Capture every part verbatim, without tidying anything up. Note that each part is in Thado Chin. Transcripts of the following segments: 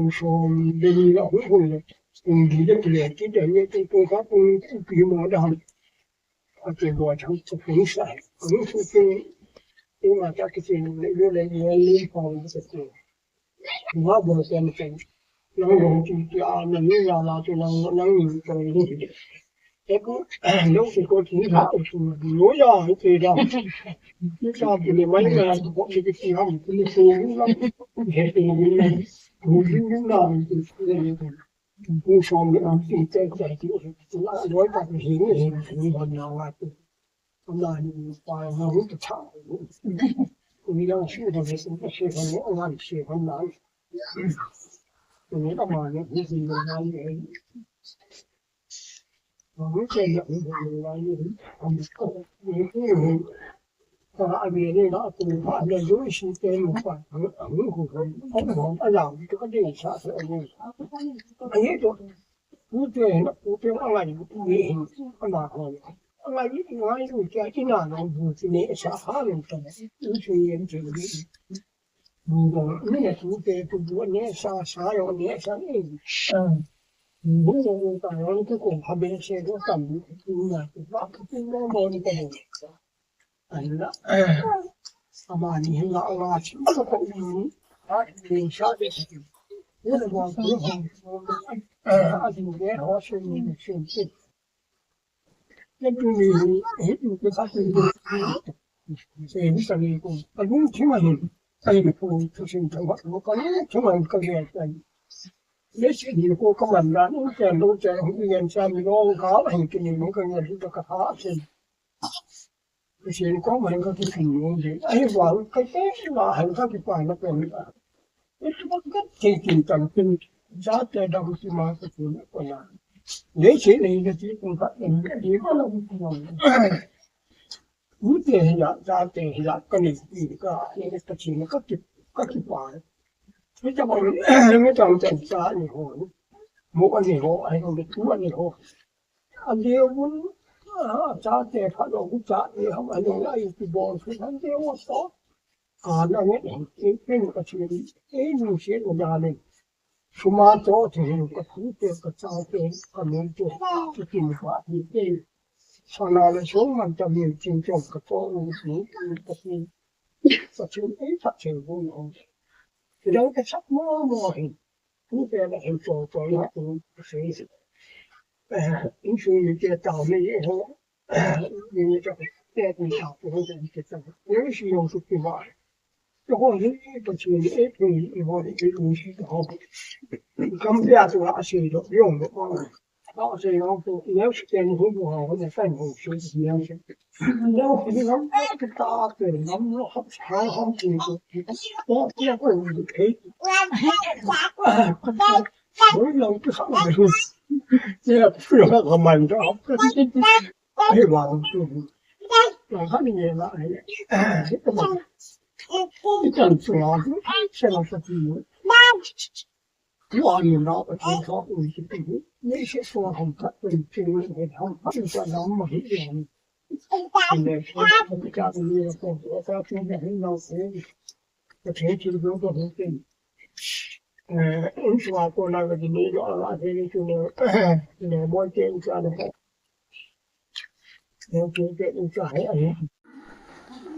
Kum som le ni la hung hung le. Kum di le pule ti de ni kum kum khat kum pi mo da ham. A te lo chang chu kum sa. Kum su kum kum ma ta ki tin le yo le ni le pa mo sa kum. Nga bo sen sen. Nang bo ti ti a na ni ya la tu nang nang ni ko ni. Eku, lo ki ko ki ha o tu lo ya te da. Ni sa bu ni mai na ko ki ki ha ni so ni na. He ni ni na. Bu ni ni na ni ni. Bu som ni a ti te te ti. La lo ta ni ni ni ni na la tu. Na ni pa na ru ta cha. Ni la su da ni su ta se ko ni a ni se ko na. Ni ta ma ni ni ni na ni. Bungo, ni na tu te tu bu ne sa sa yo ne sa ni. Bungo ta yo tu ko ha be se do tam tu na tu ba tu mo mo ni ko. Ai la. Ama ni la la chi ko ko ni. Ha ni sa de. Ni na mo tu ho. A ni de ho se ni se. Isi ko man ka ki pin mo de. Ai wa ka te la han ka ki pa na ko ni. Isi ko ka te kin tan kin. Ja te da ku ma ka ku na ko na. Le che le le ti ku ka ni ni ma la ku na. U te hi ya, ja te hi ya ka ni ti ka ni ka chi na ka ki ka ki pa. Ni ta ba ni ta ta sa ni ho. Mo ka ni ho ai ko ni tu ni ho. A leo un, a, chate phat lo, chate ham, a leo la, i ti bol, su han te o so. A, na nge, e, e, ka chi ni, e, nu se o da le. Suma to, te, ka tu te, ka cha te, ka men te, ki ti ni ba, ni te. Sa na le, so man ta mi, chin chom, ka to, ni, ni, ka ti. Ka chi, e, ka chi, bu, no. Ki dang ka chap mo, mo, hin. Ku pe la hin to to la ku se. Eh, in su ni ke ta ni ye ho. Ni ni to ke ni ta ko ho ni ke ta. Ni si yong su ki ba. To ho ni to chi ni e ku ni ho ni e ku si to ho. Kam pe a tu a si do yong do. Ba se yong to ni si ke ni ho ho ni sa ni ho si ni.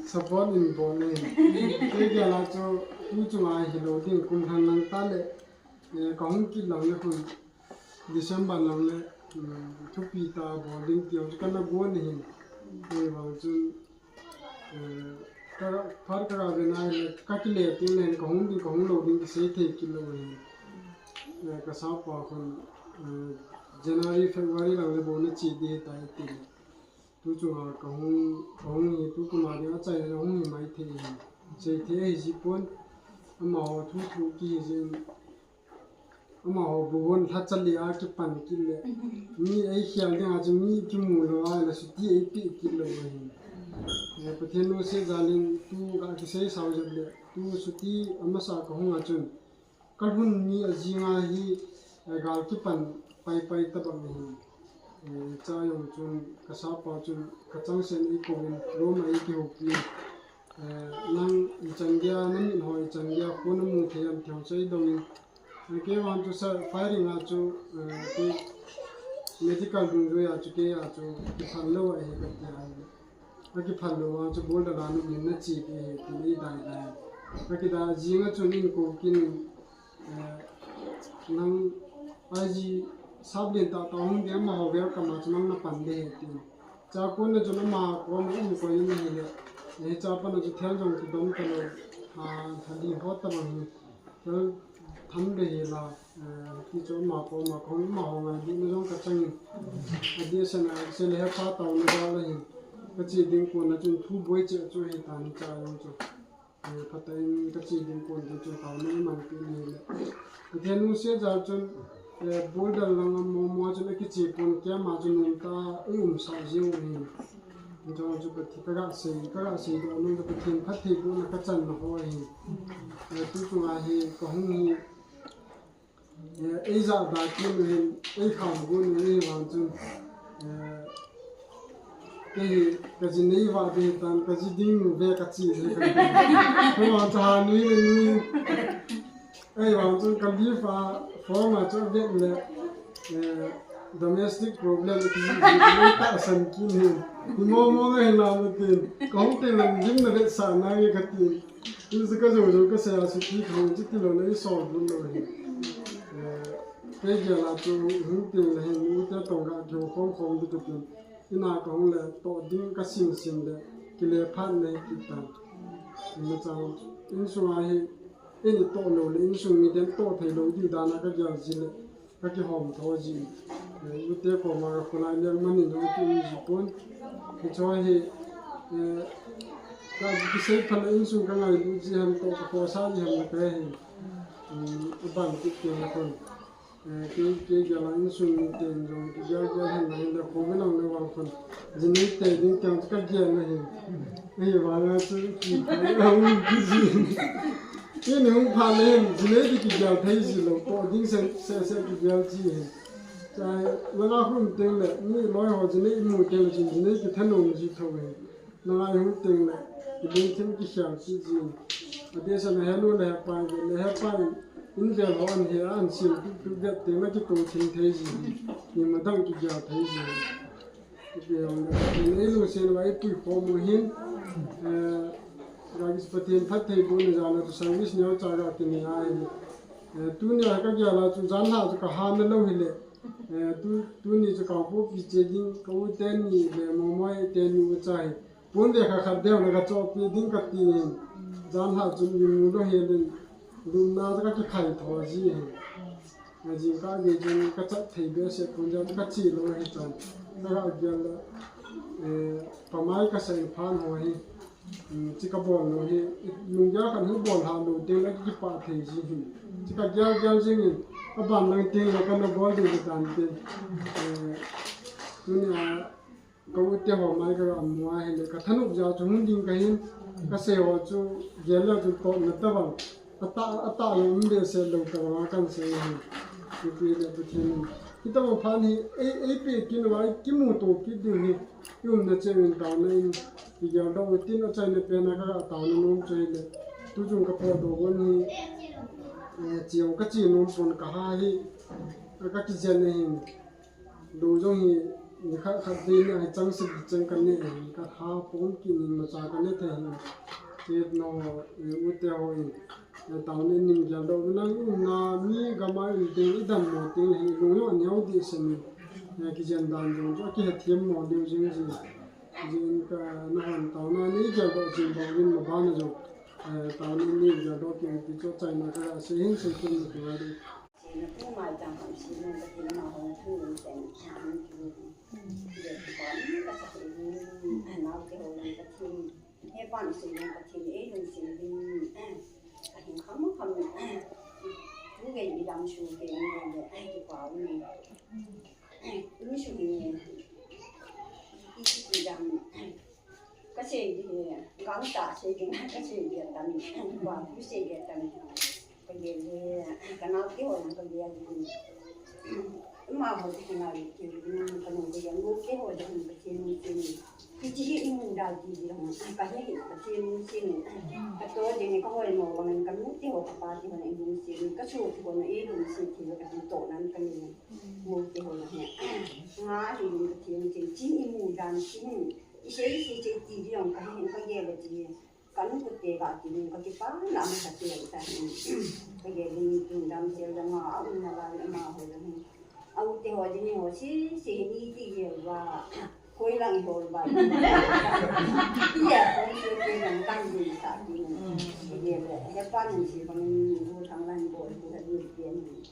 Support in bol e. Kei gel a chu tu chunga hilou ding kum lhang lang ta le. Eh, kahung kit lang le khun December lang le, um, thupi tah bol ding ti jong chu kana gon ahin. Ahivang chun, eh, ka, phat ka ga ve nai le, ka kile teng le, kahung ding, kahung lou ding, kisei thei kit lou ahin. Eh, ka sapa khun, eh, January, February lang le bou na che ding ahitai ati le. Tu chunga kahung, kahung hi, tu kuma ding achaina hung hi maithei ahin. Sei thei ahi jipon, amaho thu thu kihi jin, amaho bubon lhacha le a kipan kit le. Mi eikhel ding a chu mi kimu lou a le chuti eipe kit lou ahin. Eh, Pathen lungset jal in tu ga kisei sao jep le, tu chuti amasa kahung a chun. Ka lhun ni ajing ahi, eh, gal kipan pai pai tabang ahi. Eh, cha jong chun, ka sapa chun, ka changseh in eikou in, room a eikihoupi in. Eh, nang ichan geiya, na mit ho ichan geiya, phone namu thei am ti ho chu eidong in. Eh, kei vang chu sa firing a chu, eh, kei medical dungjui a chu kei a chu kiphal lou ahi kati ahi. Akiphal lou vang chu boulder a nungin nache ding ahi, tin eidai dai. Akidai jing a chun eikou kit in, eh, nang I G sap lien tah tah hung ding amaho welcome a chu nang napan ding ahi tin. Cha kon a chun ama koma um koi in ahile, eh, cha pan a chu thel jong kidom talou, ah, thali ho tabang hi. Thil tham le hi la, eh, ti chu ama koma, koma ho ngailutna jong ka chang in. Adeh seh na, seh le hepa taona jal ahin. Ka che ding kon a chun thu boi cheh chu ahi tan cha jong chu. Eh, phatah in ka che ding kon a chun taona eimanpi in ahile. Pathen lungset jal chun, eh, boulder lang a momo a chun akiche pon kei ama chun nom tah a eiumsah jing u ahin. Hijong chu Pathen ka ga sei, ka ga seidoh nom chu Pathen phattheibohna ka channa ho ahi. Eh, tu chunga hi kahung hi, eh, eija da kit u hin, eikham gon u ahivang chun, eh, kei hi kaji nei vah ding ahitan, kaji ding nu ve kache ding ahi. Hijong chu ha nui le nui. Ahivang chun ka leave a form a chu avet le, eh, domestic problem ti, ti, ti, tahsan kit in. Hi momo nga hinam tin. Kahung teng le lim na vetsah nange katin. Hichu kajou jou kasei a chuti kahung chu tilou le eisol bul lou ahi. Eh, kei gel a chu hung teng le hin, nu te tong ga kihou khom khom ding katin. Ina kahung le toh ding kasim sim le, kile phat nei kit tan. Ima chang, insung a hi, eini toh lou le, insung miten toh thei lou ding dan a kagel ji le, kakihom tho ji. Eh, ute koma kakholai le, mani lou kium ji pon. Hichu hi, eh, kakisei phat le insung kangailut ji ham toh kakhosa ji ham le kahe. Um, aban kit kit le kon. Eh, kei, kei gel a insung miten jong kigel gel hen lang le, kho ve lang le vang khun. Jinei tei ding teng chu kagel ahi. Ahivang a chu, kei hung kiji. Eini hung phat le hin, jinei ding kigel thei ji lou, toh ding seh, seh, seh kigel ji ahi. Chai, langa khun teng le, mi loi ho jinei imu teng le chun, jinei kithanom ji tho ahi. Nangai hung teng le, kilungthim kikhel kit ji. Adeh seh na henu le hepa in, le hepa in, in vel ho an he, an sil tup tup vet teng le kitou thim thei ji. Ima dang kigel thei ji. Kipe hung le, in eilungset uva eipui khom u hin, eh, Ravin Pathen phattheibohna jal a chu service neocha ga kinei ahi. Eh, tunia kagel a chu janhi chu kahana lou hile. Eh, tu, tuni chu Kangpokpi che ding, ka u teni le Momoi teni u cha hi. Pon ve khat khat deu le kachohpeh ding katin. Janhi chun imu lou hel in, lupna chu kakikhai tho ji ahi. Ajingkah gei chun kachat thei behseh pon jeh a chu kache lou ahi tan. Kaga gel le, eh, pamai kasa in phan ho hi. Um, chi kabol lou hi, lunggel khat hi bol lha lou teng le kipah thei ji hi. Chi kagel gel jing in, aban lang teng le kana bol ding ahi tan tin. Eh, tunia, ka u te ho mai kaga mu ahile, kathanop jeh a chu hung ding kahin, kasei ho chu gel le chu tohna tabang. Atah, atah le um behseh lou tabang a kahin sei hi. Ipi le Pathen in. Hitabang phat hi, ei, eipeh kit uva, kimuto kit diu hi. Iumna cheh uvin taona in, kigeldoh u tin achaina pen a kaga taona nom chu ahile. Tuchung kapotdoh gon hi, eh, che u kache nom pon kaha hi, kakijen ahin. Lou jong hi, nikhat khat vei ni a hi chang seh chang kanei ahin, kaha pom kit in imacha kanei thei ahin. Chetna ho, eh, u te ho in. Taona in ning geldoh vin lang, na mi gam a i um teng, i dammo teng le, i lung jong aneo dehset in, kijen dan jong chu akihethem mo diu jing jing. Jing ka nahon taona nei geldoh jing bang in ma bana jong, taona in nei geldoh kit in ti chu achaina ka sei hin sei kit in ti ngai ding. Sina pu mai chang kam sina ka tin ma hon thu in sen chan ki. Ye pa ni ka sa ni, nau te ho lang ka tin. He pan sei jong Pathen in eilungset in, ahin kham kham, tu gei i dam su gei ni le, ai, kipa u ni. Lungset in, i, i, i dam, ka sei di, gangtah sei di, ka sei di tam, wa, tu sei di tam. Ka gel le, ka nau te ho jong ka gel le. Amaho te kingai le, ka nau ka gel le, te ho jong ka gel le, te ni. Hiche hi i mu dan ti di lang, ka he hi ka gel le, te ni. Ka to de ni ka hoi mo bang ka nu te ho ka pa te ho na i lungset ni, ka chu te ho na i lungset ti ka ti to nan ka ni. Mu te ho na he. Nga hi ka gel le, te ni i mu dan ti ni. I sei sei sei ti di lang ka he ka gel le ti. Ka nu kute ka ti ni ka kipana masa te ta ni. Ka gel ni tun damsel jong a um na la ni amaho jong. A u te ho jing ni ho si si ni ti gel ba. Koi lang ho ba. Iya, koi si ke nang tang ni sa ti ni. Ka gel le, he pa ni si bang ni u thang lan bo ku ha ni ti ni.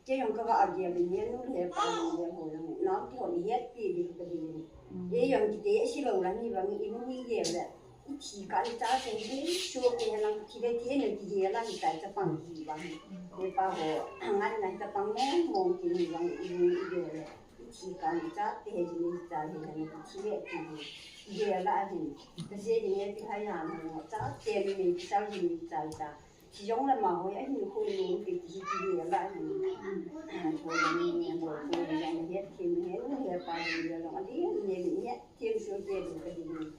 Kei jong ka ga gel in, henu le hepa jong gel ho jong, nau te ho ni het pi di ka di. Kei jong kiti si lou lang ni bang i mu ni gel le. I thi ka ni cha se ni so ke lang ki le ki ne ki gel lang ta cha pang ki bang. Hepa ho, angan na cha pang mong mong ki ni bang i mu i gel le. I thi ka ni cha te he ni cha he lang ki le ki gel la hin. Ka se ni ti ha ya no cha te ni ni cha ni cha ta. Chijong le amaho, ahin khu lung ti ti ti le la ni. Ko ni ni ko ko ni ni het them ni het pa ni le long a di ni ni het them so ke du ka di ni.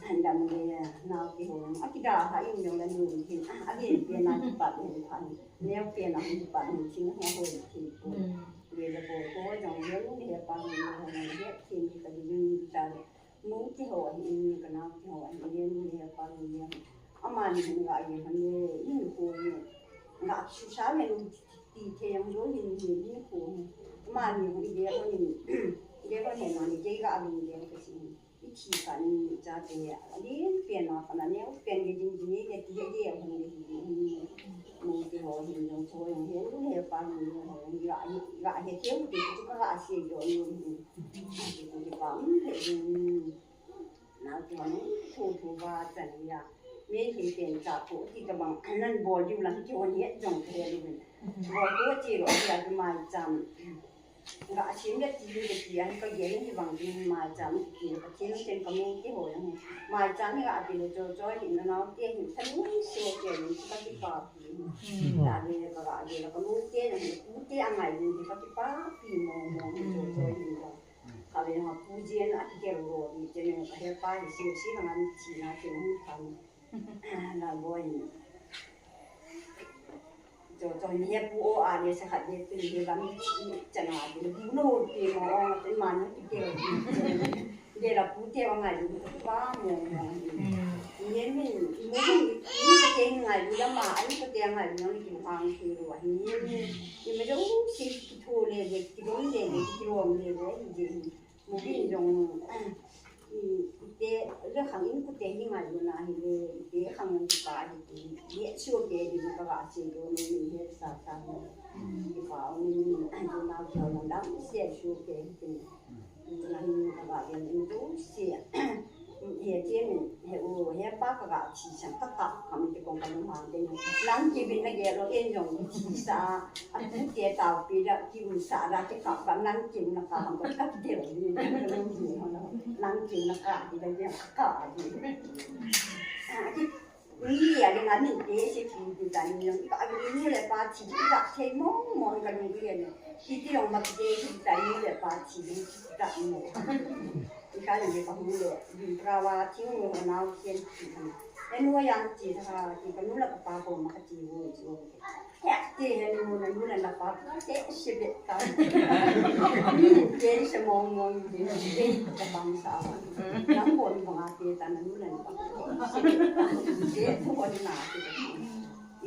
An dam le nau ti ho a ki da ha in jong le nu ti a le pe na ki pa ni pa ni. Ne pe na ki pa ni ti ni ho ti ko. Le le ko ko jong le ni het pa ni le het them ka di ni ta le. Nu ti ho ahi, ka nau ti ho ahi, nu le pa nu le. Amani hin ga ye han le, hin ko ye. Ga su sa le nu ti the yang jo hin ye, hin ko. Amani hin ye ko ni, ye ko ni mani, ye ga ni ye ko si. I thi ka ni cha te ya. Din pen na pa na ne, pen ye din din ye ti ye ye han le hi. Nu ti ho hin jong cho jong he, nu le pa nu le ho jong ga, ga he keu ti ti ka ga se jo nu. Ti ti pa, um, he, um. Nau ti ho nu, thu thu ba chan ya. Me hi pen cha thu ti ka bang, nan bol diu lang ti ho ni jong he lu. Bol tu ti ro ya tu mai cham. Ga sim le ti le ti an ka gel ni bang ni mai cham ti ka tin ten ka mu ti ho yang. Mai cham ni ga ti le cho cho ni na nau ti ni sa ni so ti ni ka ti pa pi. Ta ni ka ga gel ka mu ti ni ku ti a ngai ni ka ti pa pi mo mo cho cho ni. Ka ve ma pu jien a ti gel ro ni ti ni ka he pa ni si si na ngan ti na ti mu pa ni. Na boi ni. Cho cho ni he pu o a le sa khat le tu ni he ba mi chi chana de bu no pi mo o te ma ni ti ke. De la pu te wa ngai lu pa mo mo. Ni mi ni mi ni te ngai lu la ma ai ko te ngai lu ni ki hang ki lu ni mi ni ma jo si ki tho le le ki dong le le ki ro le le ni. Mubin jong, i, ite, le khang in kute hi ngai lu na hi le, ite khang in pa hi ti, ye su ke di ka ga si do ni ni he sa sa ni. Ti pa ni ni, an tu na jo na dam se su ke ti. Ni na ni ka ga ni tu si. He ti ni, he u, he pa ka ga si sa ka ka, ka mi ti kong ka lu ma de. Lang ki bin na ge lo en jong ti sa. A pu te tau pi da ki un sa da ki kap ka nang kin na ka ham ka ki de ni nang kin na ka di da ki ka di. A ki ni ya de nga ni te se ki di da ni ka ni le pa ti di ka te mo mo ka ni le ni. Ki ti yong ma ki te ki da ni le pa ti di ka mo. Ika le ka hu le, din prawa, ting mo na u kien ti. Enu yang ti ha, ti ka nu la ka pa ko ma ka ti wo ti wo. He ti he nu na nu la na pa, te se be ta. Ni te se mo mo ni te ka bang sa wa. Nang ko ni ba te ta na nu la na pa. Te ko ni na ti.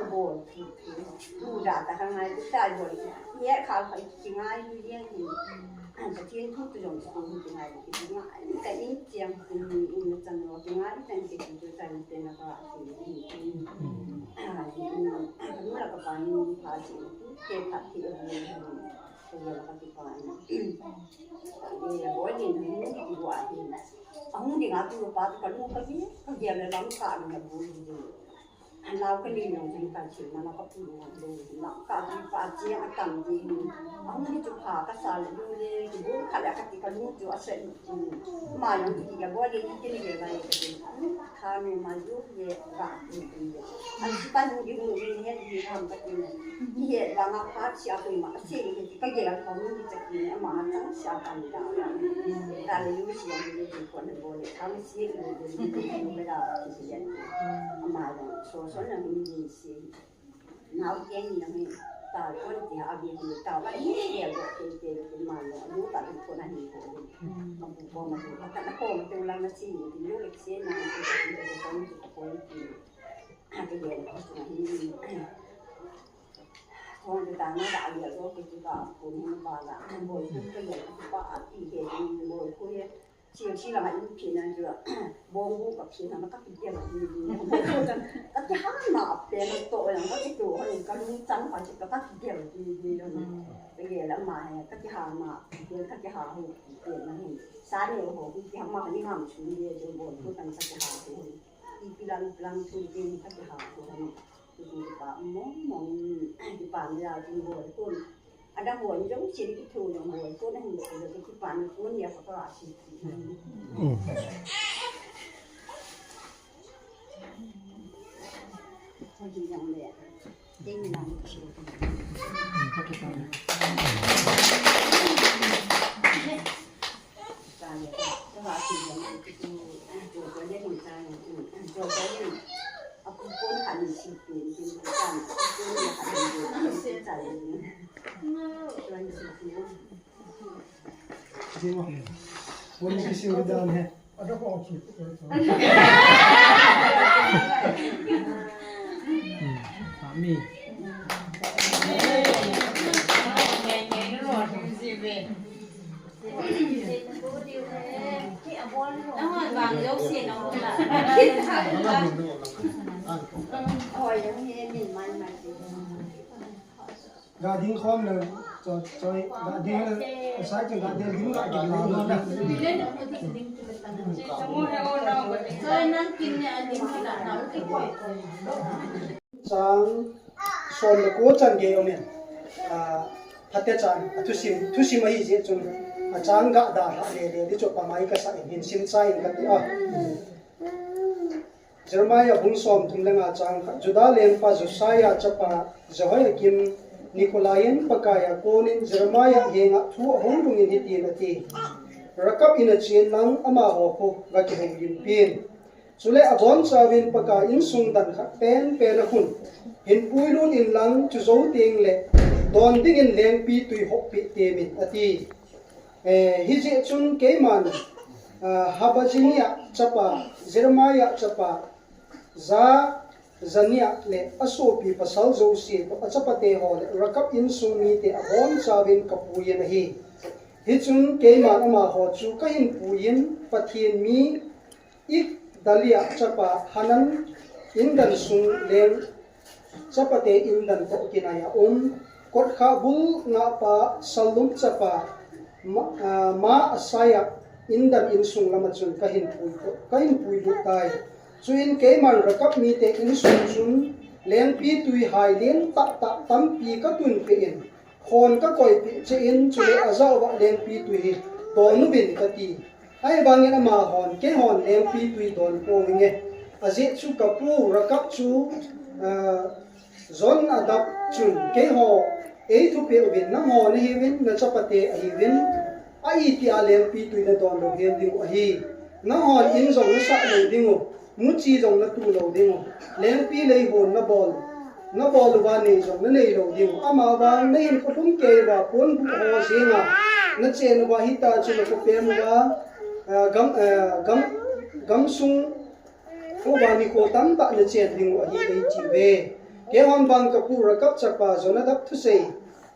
abol. Lu da ta ka ngai, ta bol. Ye kha kha ki ngai lu ye ni. An ta tin thu tu jong tu ki ngai ki ngai. Ka in chiang tu ni in chan lo ki ngai chan ki tu chan te na ka ki. Ah, ni ka pa ni pa si. Ke pa ki. Ke ya ka ki pa ni. Ye bol ni ni ki wa ni. Ahung ding a tu pa tu ka lu ka ki. Ka ya le lam ka ni bu ni. Lau ka lim jong chu ka thil na la ka pu na lo na ka pi pa chi a tam ji. A hung hi chu pha ka sa le lu le ki bu kha le ka ti ka lu chu a se. Ma jong ki ya bo le ki ni le ba le ka ti. Kha ni ma ju ye ba ni ti ye. An si pa ni ki mu ni he ni ham ka ti ne. Ni he ba nga pha chi a ku ma se ni ki ka ye la ka mu ni cha ki ne ma chang sa ka ni da. Ka le lu si ya ni ki ko ne bo le ka ni si ni le ni ki ko me da ki si ye. Ama jong so so na mi ni si. Nau keng ni nang ta kon ti a bi ni ta ba ni ni ya ko ke ke ke ma no. Lu ta ko na ni ko. Ma bu ko ma bu ta na ko ma tu la na si ni lu le si na ko ko ko ko ko ko. Ha ke ye ko na ni. Ko ta na da ya ko ke ti ba ko ni ba la. Ko ko ke ye ko ba a ti ke ni ko ko ye. Chi, chi langa in phin a chu, bong bu ka phin a, ka pi tia ma ni ni. Ka ti ha ma pe na to yang ka ti to, ha ka lu chang pa chi ka pi tia ma ni ni. Ka ye la ma he, ka ti ha ma, ka ti ha hu, ka ti na hu. Sa ni ho, ka ti ha ma ni ngam chu ni chu bong bu kan ka ti ha hu. Pi pi lang lang chu ni ka ti ha hu. Ki pa mong mong, ki pa mi la ki bol kun. Ada bol jong chin ki thu jong bol kun, hin bol ki pa mi kun ya ka pa si. Mm. Ko di yang le. Ding lang ki. Ga ding khom le, cho, cho, ga ding le, sai chun ga ding, ding ga ding la lo na. Choi nang kin ne a ding ki la na u ki koi. Chang som le ko chan gei um in. A, Phate chan, a thusim, thusim ahi jeh chun, a chang ga da lha le le, di chu pa mai ka sa in, hin sim chai in ka ti a. Jeremiah bung som thum le nga chang khat, Judah lengpa Josiah chapa Jehoiakim Nikolai in Pakai a konin Jeremiah henga thu ahung dungin hitin ati, Rakap in a chen lang amaho khu ga kihoulim pin. Chule abonchauvin Pakai insung dan khat penpen a khun hin puilut inlang, chujou tengle don dingin lengpitwi hoppeh temin, ati. Eh, hijeh chun keiman, ah, Habajiah chapa, Jeremiah chapa, Jezaniah le asopi pasal jouse toh achapate ho le Rekab insung mite abonchauvin kapuiyin ahi. Hichun keiman amaho chu kahin puiyin, Pathen mi Gedaliah chapa Hanan indan sung leng chapate indan toh kinai a um, kotkhah bul ngahpa Sallum chapa Ma-, ah, Maaseiah indan insung lama chun kahin pui, kahin puilut tai. Chuin keiman Rekab mite insung chun lengpitwi hai lentah tah tampi katunpeh in, khon kakoipeh cheh in, chule ajah uva lengpitwi hi don uvin kati. Ahivangin amahon, keihon lengpitwi don pouvinge. Ajeh chu kapu Rekab chu, ah, Jonadab chun keiho eithupeh uvin, nangho nahiuvin, nachapate ahiuvin, a itia lengpitwi nadon louhel dingu ahi. Nanghon in jong nasah lou dingu, muchi jong natu lou dingu, lengpi leihon nabol, nabol uva nei jong nanei lou dingu. Amavang nahinkho lhumkei uva ponbuh ho jenga nachen uva, hita chu nakhopem uva, ah, gam, ah, gam, gamsung uva nikho tamtah nachen dingu ahi, eitiuve. Keihon vang kapu Rekab chapa Jonadab thusei,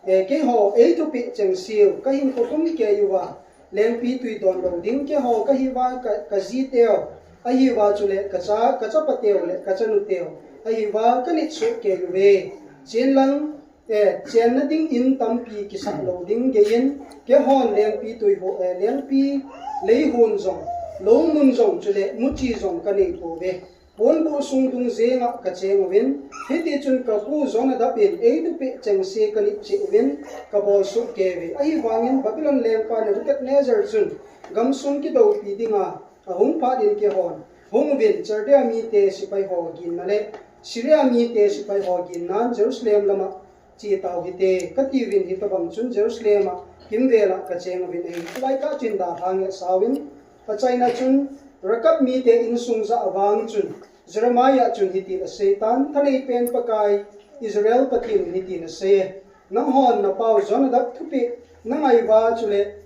eh, keiho eithupeh chengseu kahinkho lhumkei uva, lengpitwi don lou ding keiho kahiuva, ka, kajiteu ahiuva, chule kacha, kachapateu le kachanuteu ahiuva kanit sohkei uve. Chenlang, eh, chenna ding in tampi kisah lou ding geiyin, keihon lengpitwi ho, eh, lengpi leihon jong, loumun jong, chule muchi jong kanei pouve. Ponbuh sung dung jenga kacheng uvin, hitichun kapu Jonadab in eithupeh chengse kanit cheh uvin, kabol sohkei uve. Ahivangin Babylon lengpa Nebuchadnezzar chun gamsung kidoupi dinga ahung phat in keihon hung uvin, Chaldea mite sepai ho ginna le Syria mite sepai ho ginnan Jerusalem lama che tau hite, katiuvin, hitobang chun Jerusalem a kimvel a kacheng uvin ahi. Tulai kah chun dalha ngehsa uvin, achaina chun Rekab mite insung jah vang chun Jeremiah chun hitin aseitan, Thaneipen Pakai Israel Pathen in hitin aseiye, nanghon napau Jonadab thupeh nangai uva, chule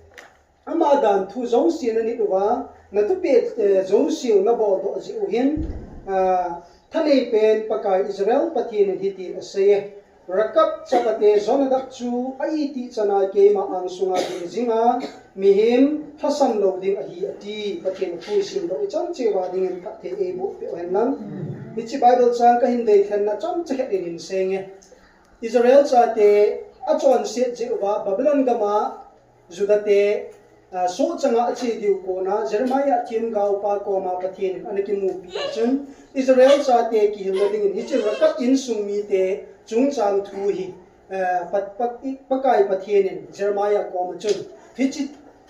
ama dan thu jouse nanit uva, nathupeh, eh, jouseu naboldoh jeh u hin, ah, Thaneipen Pakai Israel Pathen in hitin aseiye, Rekab chapate Jonadab chu a itih chana keima angsunga ding jinga mihem lhasam lou ding ahi, ati. Pathen thu isimdoh ichan cheh uva dingin phatthei eiboh peh uhen lang. Hiche Bible chang kahin deilhenna chomcha khat in hin seinge. Israel chate achonset jeh uva Babylon gama Judate, ah, sohchanga ache diu kona Jeremiah themgaopa koma Pathen in ana kimupi a chun, Israel chate kihilna dingin hiche Rekab insung mite chungchang thu hi, eh, Pat-, Pat-, Pakai Pathen in Jeremiah koma chun, hiche,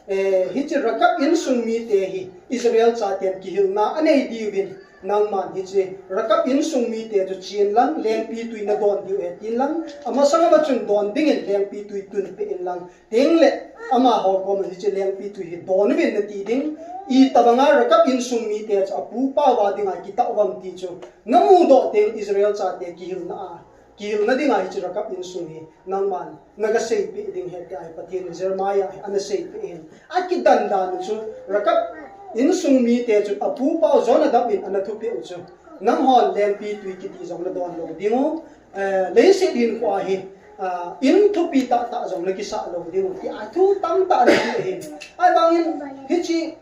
eh, hiche Rekab insung mite hi Israel chaten kihilna anei diuvin, nangman hiche Rekab insung mite chu chen lang, lengpitwi nadon diu ahi tin lang, amasang ama chun don dingin lengpitwi tunpeh in lang, tengle amaho koma hiche lengpitwi hi don uvin nati ding, itobanga Rekab insung mite chu apupau a dinga kitah uvam ti chu namudoh teng Israel chate kihilna a, kihilna dinga hiche Rekab insung hi nangman nagaseipeh ding ahi tia hi Pathen in Jeremiah hi ana seipeh ahin. Akidan dan u chu Rekab insung mite chun apupau Jonadab in ana thupeh u chu, nanghon lengpitwi kiti jong nadon lou dingu, eh, leiset hinkhoa hi, ah, in thupi tahtah jong nakisah lou dingu, tia thu tamtah ana ti ahin. Ahivangin hiche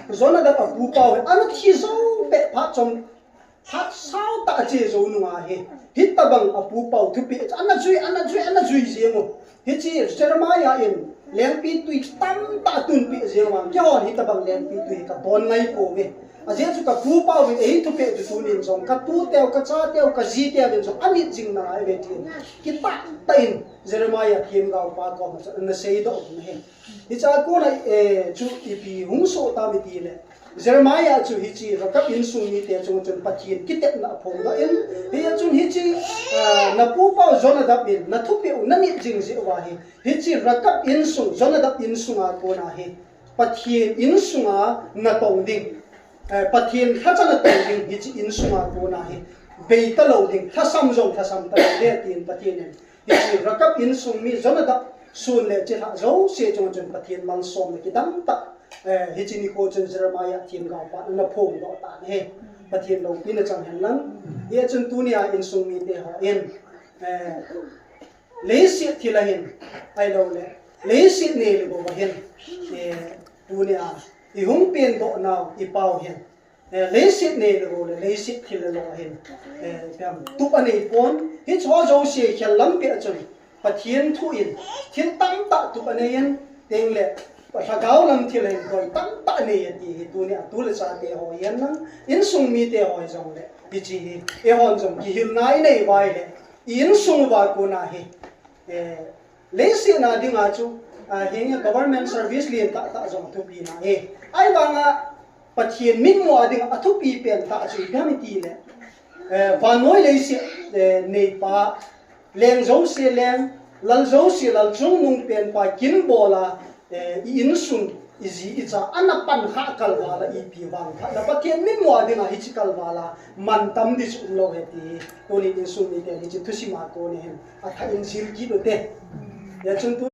Jonadab apupau hi ana thi jou pet phat chom, phat saotah ache jou nunga hi, hitobang apupau thupeh ana jui, ana jui, ana jui jeng u. Hiche Jeremiah in lengpitwi tamtah atunpeh jeng uva, keihon hitobang lengpitwi hi kadon ngai pouve. Ajeh chu kapupau vin eithupeh chu tunin jong katuteu, kachateu, kajiteu vin jong anit jing nalai uve tin, kitah tah in Jeremiah themgaopa koma chun ana seidoh u ahi. Hichea kona, eh, chu ipi hung soh tam itile, Jeremiah chu hiche Rekab insung mite chunga chun Pathen kitepna aphongdoh in, hia chun hiche, ah, napupau Jonadab in nathupeh u nanit jing jeh uva hi, hiche Rekab insung, Jonadab insunga kona hi Pathen insunga natong ding, eh, Pathen lhacha na tong ding hiche insunga kona hi bei talou ding, lhasam jong lhasam talou ding tin Pathen in hiche Rakap insung mi Jonadab sun le chilhah jouse chunga chun Pathen malsomna kidang tah, eh, hiche nikho chun Jeremiah themgao pan ana phongdoh tan ahi. Pathen loupina chang hen lang. Hia chun tunia insung mite ho in, eh, leiset thil ahin, ahilouleh leiset nei le gou ahin, eh, tunia ihung pengdoh nau ipau hin, eh, leiset nei le gou le leiset thil le lo ahin, eh, ipi ham, tup anei pon. Hicheho jouse khel lampi a chun Pathen thu in thil tamtah tup anei in, tengle lhagao lam thil ahin koi tamtah anei e ti hi tunia tu le chate ho hi hen lang, insung mite ho hijongle hiche hi eihon jong kihilna inei uva ahile i insung uva kona hi, eh, leiset a dinga chu, ah, hinge government service lentah tah jong athupi nai. Ahivanga Pathen mitmu a dinga athupi pentah chu ipi ham itile, eh, vannoi leiset, eh, neipa, leng jouse leng, lal jouse lal, chungnung penpa kin bola, eh, i insung, iji icha ana pan khah kalval a ipi vangphatna Pathen mitmu a dinga hiche kalval a mantam ding chu umlou ahi ti hi tunin insung miten hiche thusim a kona hin athah in jil kit ute. Hia chun tu